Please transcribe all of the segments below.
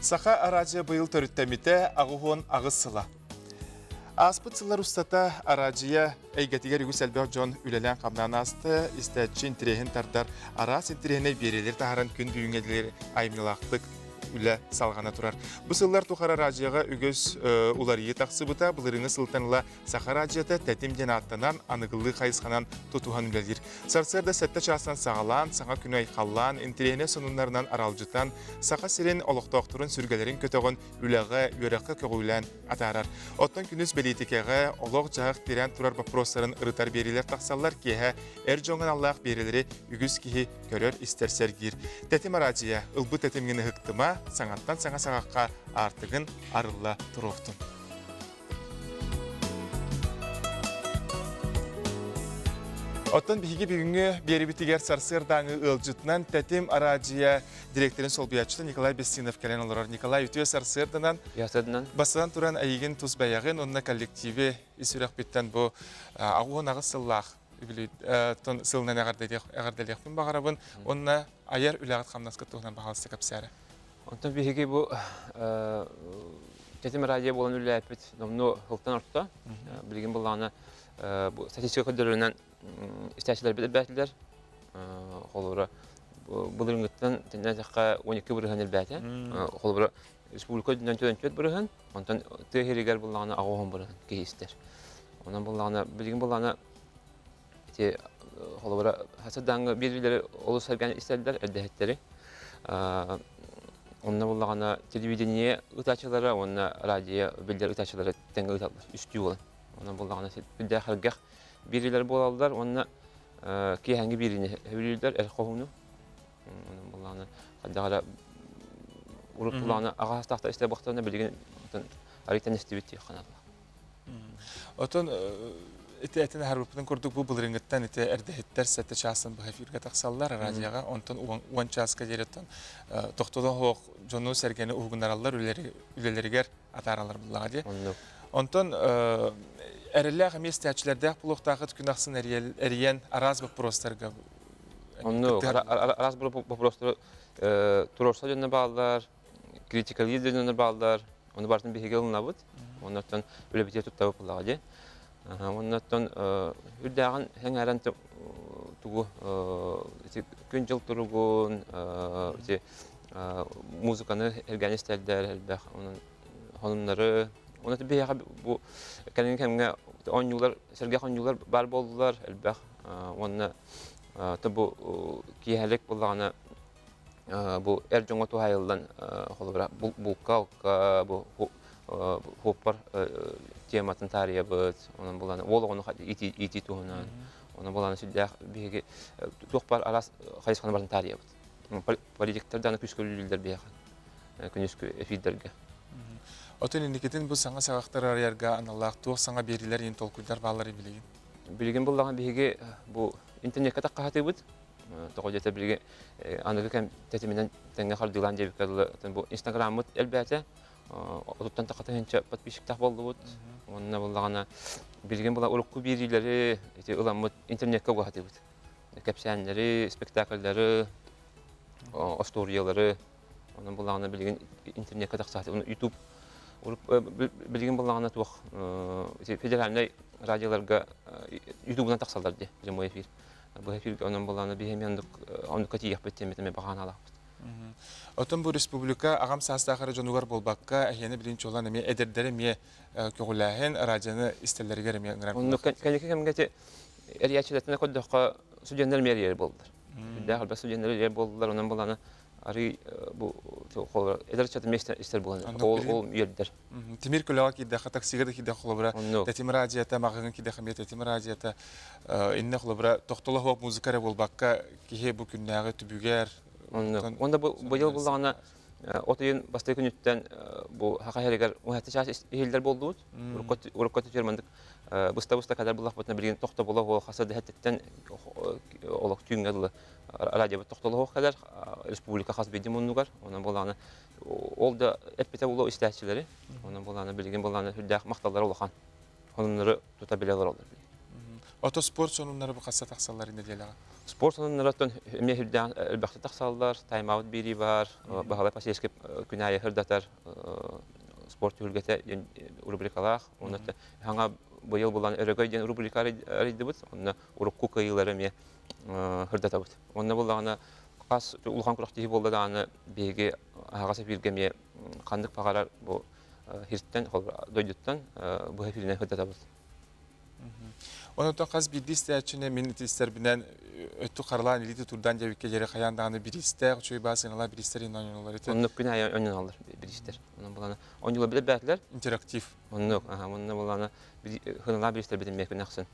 Саха араадьыйа быйыл төрүттэммитэ 88 сыла. Ааспыт сыллар устата араадьыйа эйгэтигэр үгүс элбэх дьон үлэлээн-хамнаан ааста, истээччи интириэһин тардар араас интириэһинэй биэриилэри таһааран күн бүгүҥҥэ диэри айымньылаахтык үлэ салҕана турар. Бу сыллар тухары араадьыйаҕа үгүс уларыйыы тахсыбыта. Былырыыҥҥы сылтан ыла Саха араадьыйата тэтим диэн ааттанан, аныгылыы хайысханан тутуһан үлэлиир. Сарсыарда сэттэ чаастан саҕалаан, саҥа күнү айхаллаан, интэриэһинэй сонуннарынан аралдьытан, Саха сирин олохтоохторун сүргэлэрин көтөҕөн, үлэҕэ, үөрэххэ көҕүлээн атаарар. Оттон күнүс бэлиитикэҕэ, олох-дьаһах тирээн турар боппуруостарын ырытар биэриилэр тахсаллар, киэһэ эр дьоҥҥо аналлаах биэриилэри үгүс киһи көрөр-истэр сэргиир. Тэтим араадьыйа, ылбыт тэтимҥин ыһыктыма, саҥаттан саҥа саҕахха аартыгын арылла туруохтун. Оттон биһиги бүгүҥҥү биэрибитигэр сарсыардааҥы ыалдьытынан Тэтим араадьыйа директорын солбуйааччыта Николай Бестинов кэлэн олорор. Николай, үтүө сарсыарданан. Сарсыарданан. Бастатан туран эйигин тус бэйэҕин уонна коллективи ис сүрэхпиттэн бу 68 сыллаах үбүлүй сылынан эҕэрдэлиэхпин баҕарабын уонна айар үлэҕит-хамнаскыт туһунан баһаалыста кэпсээрэ. Онтон биһиги бу Тэтим радио буолан үлэлээппит номнуо сылтан орто. Билигин былаана бу статистика көрдөрөрүнэн истээччилэрбит элбээтилэр. Холобура, былырыыҥҥыттан тэннээтэххэ 12 бырыһыан элбээтэ. Холобура, республика үрдүнэн 44 бырыһыан, онтон тыа иһигэр буллаҕына 80 бырыһыан киһи истэр. Онон буллаҕына билигин буллаҕына ити холобура хасырдааҥҥы биэриилэри олус сэргээн истэллэр эрдэһиттэри. Онно буллаҕына телевидение ытааччылара уонна радио биллэр ытааччылара тэҥҥэ ыталлар, үстүү буолан. Онон буллаҕына сүрдээх сэргэх биэриилэр буолаллар уонна киэһээҥҥи биэриини сөбүлүүллэр эр хоһууну. Онон буллаҕына хайдах эрэ урут буллаҕына аҕа саастаахтар истэр буоллахтарына билигин арыйтан истибит диэххэ наада. Отон ити этин аһарбыппытын курдук бу былырыыҥҥыттан ити эрдэһиттэр сэттэ чаастан быһа эфиргэ тахсаллар радиоҕа онтон уон чааска диэри оттон тохтоло суох дьону сэргэни уһугуннараллар үлэлэригэр атаараллар буллаҕа дии. Онтон эрэллээх эмиэ истээччилэрдээх буолуохтаахыт күн ахсын эрийэн араас боппуруостарга Онно араас боппуруостары туруорса дьонно бааллар, критикалыыр дьоннор бааллар. Ону барытын биһиги ылынабыт. Оннортон үлэбитигэр туттабыт буоллаҕа дии. Оннортон үрдээҕин сэҥээрэн тугу ити күн-дьыл туругун, ити музыканы эргээн истэрдэр элбэх онон сонуннары онон биһиэхэ бу кэлиҥҥи кэмҥэ оонньуулар сэргэх оонньуулар баар буоллулар элбэх уонна бу киэһэлик буоллаҕына бу эр дьоҥҥо туһаайыллан холобура булка бу хуоппар тематын таарыйабыт онон булан уол оҕону иитии туһунан онон булан сүрдээх биһиги туох баар араас хайысханы барытын таарыйабыт политиктар даҕаны күүскэ үлэлииллэр биһиэхэ күнүскү эфирдэргэ. Отон инникитин бу саҥа саҕахтары арыйарга аналлаах туох саҥа биэриилэр иһин толкуйдар бааллар билигин? Билигин буллаҕына биһиги бу интернеккэ таххаһатыыбыт. Тоҕо диэтэ билигин аныгы кэм тэтиминэн тэҥҥэ хардыылаан диэбиккэ дылы бу инстаграммыт элбээтэ. Отуттан тахха тыһыынча подписчиктаах буоллубут. Уонна буллаҕына билигин була урукку биэриилэри ити ыламмыт интернеккэ угаһатыыбыт. Кэпсээннэри, спектакльлары, остуоруйалары онон буллаҕына билигин интернеккэ тахсаат YouTube билигин буллаҕына туох федеральнай радиоларга ютубунан тахсаллар дии прямой эфир бу эфиргэ онон буллаҕына биһи эмиэ оннук оннукка тиийиэхпит диэммит эмиэ баҕанаалаахпыт. Оттон бу республика аҕам саастаах эрэ дьонугар буолбакка, эһиэнэ билин чуолаан эмиэ эдэрдэри эмиэ көҕүлээһин, радионы истэллэригэр эмиэ ыҥырар. Оннук кэнники кэмҥэ ити эрийээччилэртэн көрдөххө студеннар эмиэ эрийэр буоллулар. Үрдээх элбэх студеннар эрийэр буоллулар, онон булана арый бу эдэр ыччат эмиэ истэр буолан ол ол үөрдэр. Тимир көлөҕө киирдэххэ, таксига да киирдэххэ холобура, тэтим радиота, маҕаһыыҥҥа киирдэххэ эмиэ тэтим радиота, иннэ холобура тохтоло суох музыка эрэ буолбакка, киһи бу күннээҕи түбүгэр Онно бу быйыл буллаҕына от ыйын бастакы күнүттэн бу Саха сиригэр уһатты чаас иһиллэр буоллубут. Урукку өттүгэр маннык быста-быста кэлэр буллахпытына билигин тохтобула суох хас да дэһэттиттэн олох түүҥҥэ дылы радиобыт тохтоло суох кэлэр республика хас биирдии муннугар. Онон буоллаҕына ол да эппитэ буолуо истээччилэри. Онон буоллаҕына билигин буоллаҕына сүрдээх махталлара улахан. Сонуннары тута билэ олороллор билигин. Ото спорт сонуннары бу хасса тахсаллар нэдиэлэҕэ? Спорт сонуннарыттан эмиэ сүрдээх элбэхтик тахсаллар. Тайм-аут биэрии баар, Баһылай Посельский күн аайы сырдатар спорт түһүлгэтэ диэн рубрикалаах. Онно хаҥа быйыл булан Өрөгөй диэн рубрика арыйдыбыт. Онно урукку кыайыылары эмиэ сырдатабыт. Онно буллаҕына хас улахан күрэхтэһии буолла даҕаны биһиги аһаҕас эфиргэ эмиэ ханнык баҕарар бу хиртэн, дойдуттан быһа эфиринэн сырдатабыт. Онон хас биирдии истээччини мин итистэрбинэн өттүк харалаан илии тутурдаан диэбиккэ диэри хайаан даҕаны бириистээх үчүгэй баа сыаналаах бириистэр иһин оонньонулар ити. Оннук күн аайы оонньонулар бириистэр. Онон булана оонньуулар билэр бээтилэр. Интерактив. Оннук, аха, онно булана хыналаах бириистэр битин күн ахсын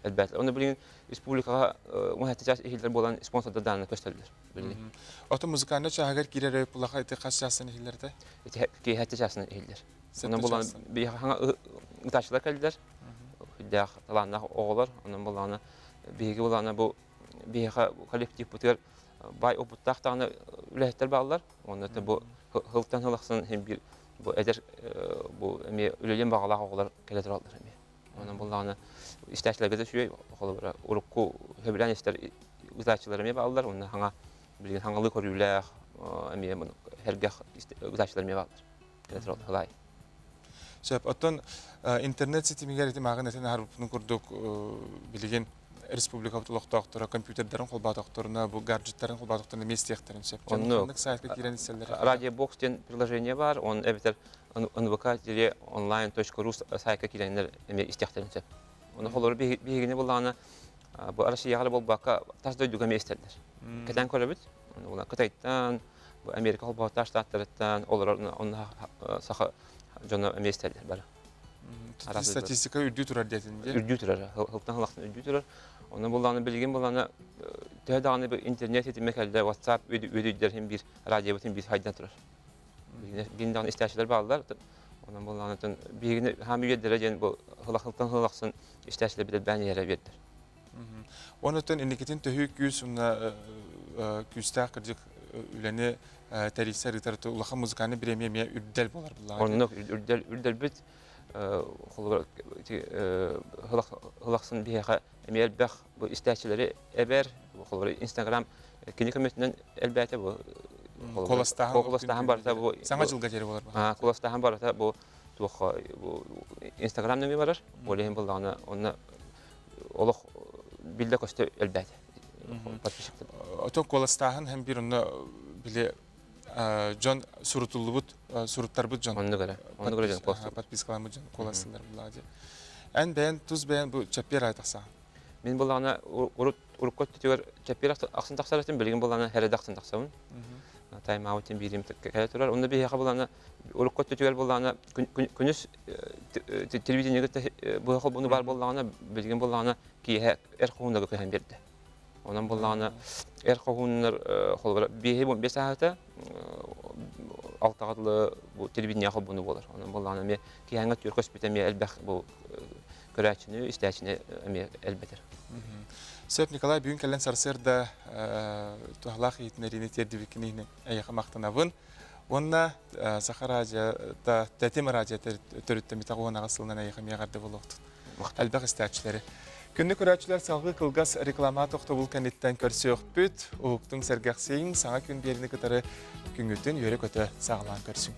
элбээтилэр. Онно билигин республикаҕа 17 чаас иһиллэр буолан спонсордар даҕаны көстөллөр билигин. Ото музыкальнай чааһыгар киирэр булаха ити хас чаастан иһиллэр этэ? Ити киэһэ чаасынан иһиллэр. Онон булан биһиэхэ хаҥа ытааччылар кэллилэр. Сүрдээх талааннаах оҕолор. Онон булаана биһиги булаана бу биһиэхэ коллективпытыгар баай опыттаах даҕаны үлэһиттэр бааллар. Уонна бу сылтан сыл ахсын син биир бу эдэр бу эмиэ үлэлиэн баҕалаах оҕолор кэлэ тураллар эмиэ. Онон буллаҕына истээччилэргэ да үчүгэй, холобура урукку сөбүлээн истэр ытааччылар эмиэ бааллар. Уонна хаҥа билигин хаҥалыы көрүүлээх эмиэ сэргэх ытааччылар эмиэ бааллар. Кэлэ Сөп. Оттон интернет ситимигэр ити мааҕын этэн аһарбыппын курдук билигин республикабыт олохтоохторо компьютердарын холбоотохторуна, бу гаджеттарын холбоотохторуна эмиэ истиэхтэрин сөп. Оннук. сайтка киирэн истэллэр. Радиобокс диэн приложение бар, он эбэтэр нвк онлайн.ру сайтка киирэннэр эмиэ истиэхтэрин сөп. Оны холору биһигини буллаҕына бу Россияҕа буолбакка тас дойдуга эмиэ истэллэр. Кэтээн көрөбүт. Кытайтан, Америка холбоһуктаах штаттарыттан олорор онно саха дьоно эмиэ истэллэр бары. Статистика үрдүү турар диэтин дии. Үрдүү турар, хылтан хылахтан үрдүү турар. Онно буллаҕына билигин буллаҕына төһө даҕаны интернет ситимэ кэллэ, WhatsApp үөдүйдэр иһин биир радиобытын биир хайдан турар. Билигин даҕаны истээччилэр бааллар. Онон буллаҕына биһигини хаам үөрдэрэ диэн бу хылахтан хылахсын истээччилэр бэйэн иһэрэ үөрдэр. Онон инникитин төһүү күүс уонна күүстээх кырдьык үлэни тэрийсэр ыытар улахан музыкальный бириэмийэ эмиэ үрдэл буолар буллаҕа. Оннук үрдэл үрдэлбит холобура хылахсын биһиэхэ эмиэ элбэх бу истээччилэри эбэр холобура Инстаграм кини көмөтүнэн элбээтэ бу куоластааһын барыта бу саҥа дьылга диэри буолар куоластааһын барыта бу туох бу Инстаграм нөҥүө барар ол иһин буоллаҕына онно олох биллэ-көстө элбээтэ. Подписчиктар. Отон куоластааһын һэм биир онно били дьон сурутуллубут суруттарбыт дьон. Оннук эрэ. Оннук эрэ дьон куоластыыр. Подпискаламмыт дьон куоластыылар буллаҕа дии. Эн бэйэн тус бэйэн бу чэппиэр аайы тахсаҕын. Мин буллаҕына урут урукку өттүгэр чэппиэр ахсын тахсар этим, билигин буллаҕына хэрэдэ ахсын тахсабын. Тайм-аут биирим кэлэ турар. Онно биһиэхэ буллаҕына урукку өттүгэр буллаҕына күнүс телевидениегэ быһа холбону баар буоллаҕына, билигин буоллаҕына киэһэ эр хоһууннарга көһөн биэрдэ. Онон буоллаҕына эр хоһууннар холобура биэһи биэс ааһыта алтаҕа дылы бу телевидение холбону буолар. Онон буоллаҕына эмиэ киэһээҥҥэ түөр көспүтэ эмиэ элбэх бу көрөөччүнү, истээччини эмиэ элбэтэр. Сөп, Николай, бүгүн кэлэн сарсыарда туһалаах иһитиннэриини тиэрдибиккин иһин эйиэхэ махтанабын. Уонна Саха радиота, Тэтим радио төрүттэммитэ 18 сылынан эйиэхэ эмиэ эҕэрдэ буолуохтун. Элбэх истээччилэри. Күндү көрөөччүлэр салгыы кылгас реклама тохтобул кэнниттэн көрсүөхпүт. Уһуктуҥ сэргэхсийиҥ, саҥа күн биэрини кытары күҥҥүтүн үөрэ-көтө саҕалаан көрсүҥ.